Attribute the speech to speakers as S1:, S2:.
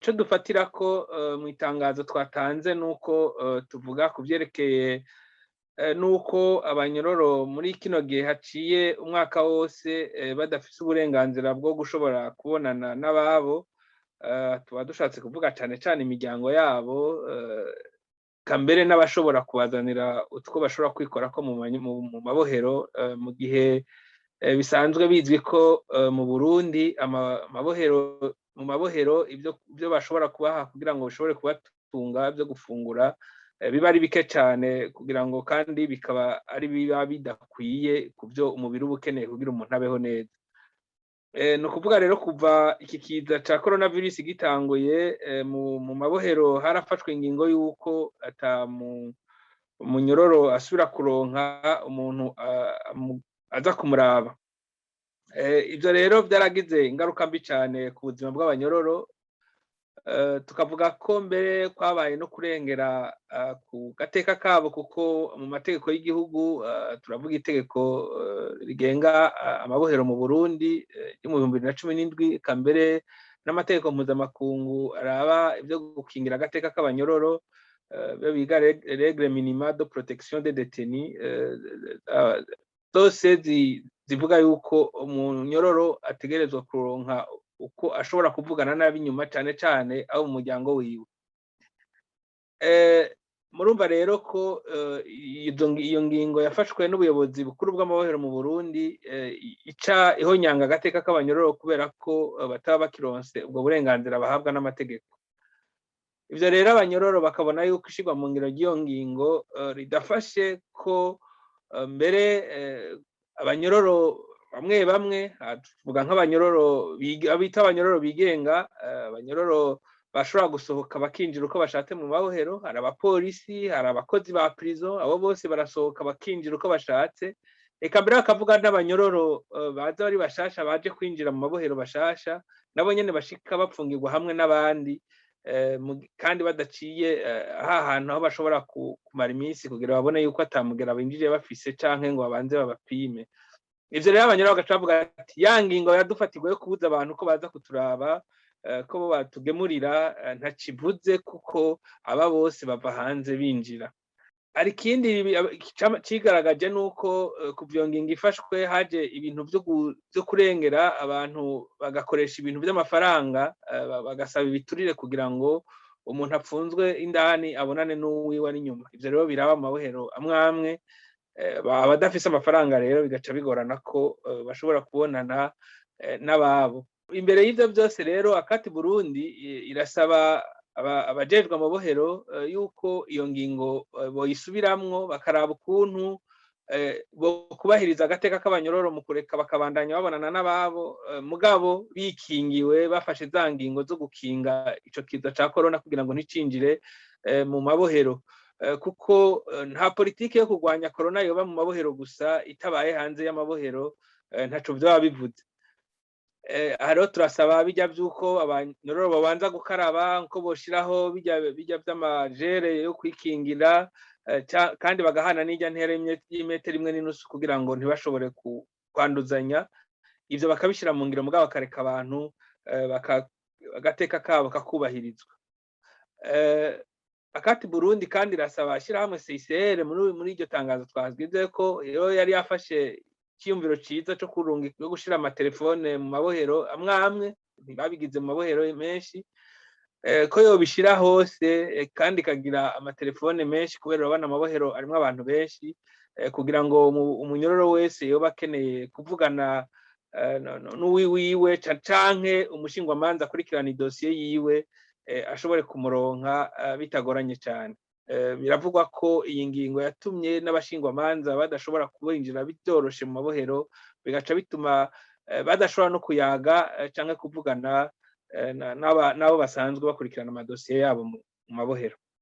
S1: Ico dufatirako mw'itangazo twatanze nuko tuvuga ku vyerekeye nuko abanyororo muri kino gihe haciye umwaka wose badafise uburenganzira bwo gushobora kubonana n'ababo. Tuba dushatse kuvuga cane cane imiryango yabo, eka mbere n'abashobora kubazanira utwo bashobora kwikorako mu mabohero, mu gihe bisanzwe bizwi ko mu Burundi amabohero, mu mabohero ivyo bashobora kubaha kugira ngo bishobore kubatunga vyo gufungura biba ari bike cane, kugira ngo kandi bikaba ari biba bidakwiye ku vyo umubiri uba ukeneye kugira umuntu abeho neza. Ni ukuvuga rero kuva iki kiza ca coronavirus gitanguye, mu mabohero harafashwe ingingo y'uko ata munyororo asubira kuronka umuntu aza kumuraba. Ivyo rero vyaragize ingaruka mbi cane ku buzima bw'abanyororo. Tukavuga ko mbere kwabaye no kurengera ku gateka kabo, kuko mu mategeko y'igihugu, turavuga itegeko rigenga amabohero mu Burundi ryo mu 2017, eka mbere n'amategeko mpuzamakungu araba ivyo gukingira agateka k'abanyororo, byo biga règle minima de protection des détenus, zose zivuga yuko umunyororo ategerezwa kuronka uko ashobora kuvugana n'ab'inyuma, cane cane abo mu muryango wiwe. Murumva rero ko iyo ngingo yafashwe n'ubuyobozi bukuru bw'amabohero mu Burundi ica ihonyanga agateka k'abanyororo, kubera ko bataba bakironse ubwo burenganzira bahabwa n'amategeko. Ivyo rero abanyororo bakabona yuko ishirwa mu ngiro ry'iyo ngingo ridafashe, ko mbere abanyororo bamwe bamwe, tuvuga nk'abanyororo bita abanyororo bigenga, abanyororo bashobora gusohoka bakinjira uko bashatse mu mabohero, hari abapolisi, hari abakozi ba prison, abo bose barasohoka bakinjira uko bashatse. Eka mbere bakavuga n'abanyororo baza bari bashasha, baje kwinjira mu mabohero bashasha, nabo nyene bashika bapfungirwa hamwe n'abandi, kandi badaciye ha hantu aho bashobora kumara iminsi kugira babone yuko atamugera binjiriye bafise, canke ngo babanze babapime. Ivyo rero abanyororo bagaca bavuga ati: "Ya ngingo yadufatirwa yo kubuza abantu ko baza kuturaba, ko batugemurira, ntacivuze, kuko aba bose bava hanze binjira." Hari ikindi cigaragaje, nuko kuva iyo ngingo ifashwe haje ibintu vyo kurengera abantu, bagakoresha ibintu vy'amafaranga, bagasaba ibiturire kugira ngo umuntu apfunzwe indani abonane n'uwiwe ari inyuma. Ivyo rero biraba mu mabohero amwe amwe. Abadafise amafaranga rero bigaca bigorana ko bashobora kubonana n'ababo. Imbere y'ivyo vyose rero, Akati Burundi irasaba abajejwe amabohero yuko iyo ngingo boyisubiramwo, bakaraba ukuntu bo kubahiriza agateka k'abanyororo mu kureka bakabandanya babonana n'ababo, mugabo bikingiwe, bafashe za ngingo zo gukinga ico kiza ca corona kugira ngo nticinjire mu mabohero, kuko nta politike yo kurwanya corona yoba mu mabohero gusa itabaye hanze y'amabohero, ntaco vyoba bivuze. Aha rero turasaba bijya vy'uko abanyororo babanza gukaraba, nko boshiraho bijya vy'amajere yo kwikingira, kandi bagahana n'irya ntera y'imetero 1.5 kugira ngo ntibashobore kwanduzanya. Ivyo bakabishira mu ngiro, mugabo bakareka abantu agateka kabo kakubahirizwa. Akati Burundi kandi irasaba ishirahamwe CICR, muri iryo tangazo twabwize ko iyo yari yafashe iciyumviro ciza co kurunga no gushira amatelefone mu mabohero amwe amwe, ntibabigize mu mabohero menshi, ko yobishira hose, kandi ikagira amatelefone menshi, kubera urabona amabohero arimwo abantu benshi, kugira ngo umunyororo wese yoba akeneye kuvugana n'uwiwiwe canke umushingwamanza akurikirana idosiye yiwe, ashobore kumuronka bitagoranye cane. Biravugwa ko iyi ngingo yatumye n'abashingwamanza badashobora kubinjira bitoroshe mu mabohero, bigaca bituma badashobora no kuyaga canke kuvugana n'abo basanzwe bakurikirana amadosiye yabo mu mabohero.